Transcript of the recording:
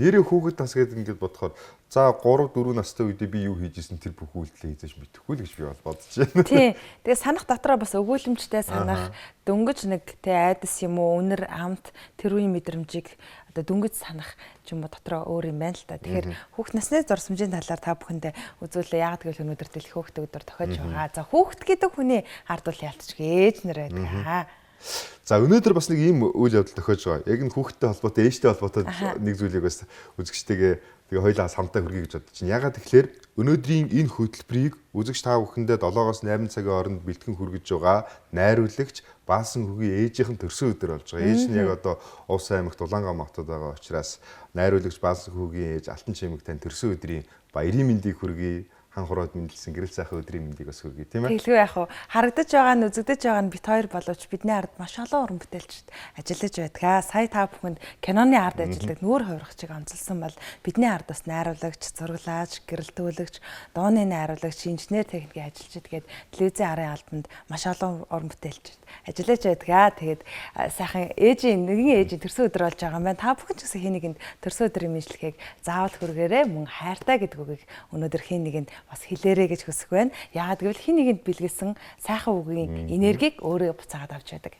Нэрээ хүүхэд нас гэдэг ингээд бодохоор за 3 4 настай үедээ би юу хийж исэн, тэр бүх үйлдэлээ хийж мэдэхгүй л гэж би бол бодож байна. Тий. Тэгээ санах дотроо бас өгүүлэмжтэй санах, дөнгөж нэг тэ айдас юм уу, үнэр, амт, тэр үеийн мэдрэмжийг одоо дөнгөж санах ч юм уу, дотроо өөр юм байна л та. Тэгэхээр хүүхд насны дурсамжийн талаар та бүхэндээ үзүүлээ. Яагаад гэвэл өнөөдөр дэлхийн хүүхдийн өдөр тохиож байгаа. За, хүүхд гэдэг хүний ард бол ялтч ээж нар байдаг. За, өнөөдөр бас нэг ийм үйл явдал тохиож байгаа. Яг энэ хүүхдтэй холбоотой, ээжтэй холбоотой нэг зүйлийг бас үзэгчтэйгээ тэгээ хоёулаа самтаа хүргэе гэж бодож чинь. Ягаад тэгэхээр өнөөдрийн энэ хөтөлбөрийг үзэгч та бүхэндээ 7-оос 8 цагийн хооронд бэлтгэн хүргэж байгаа найруулагч Баасан хөгийн ээжийнх нь төрсөн өдөр болж байгаа. Ээж нь яг одоо Увс аймагт Улаангам хотод байгаа учраас найруулагч Баасан хөгийн ээж Алтан Чимэг тань төрсөн өдрийн баярын мэндийг хүргэе, хан хураад мэндэлсэн гэрэл сайхан өдрийн мэндийг бас хүргэе, тийм ээ. Тэгэлгүй яах вэ? Харагдаж байгаа нь, үзэгдэж байгаа нь бит хоёр боловч бидний ард маш олон уран бүтээлчд ажиллаж байдаг. Сая та бүхэнд киноны ард ажилладаг нүүр хувиргачийг онцолсон бол бидний ард бас найруулагч, зураглаач, гэрэлтүүлэгч, дууны найруулагч, инженер техникийн ажилчид гээд телевизийн арын албанд маш олон уран бүтээлчд ажиллаж байдаг. Тэгээд сайхан ээжийн, нэгэн ээжийн төрсөн өдөр болж байгаа юм байна. Та бүхэн ч гэсэн хэн нэгэнд төрсөн өдрийн мэндчилгээг заавал хүргээрэй. Мөн хайртай гэдэг үгийг өнөөдөр хэн нэгэнд бас хэлээрэй гэж хүсэх байна. Яагаад гэвэл хэн нэгэнд бэлгэлсэн сайхан үгийн энергийг өөрөө буцаагаад авч байдаг.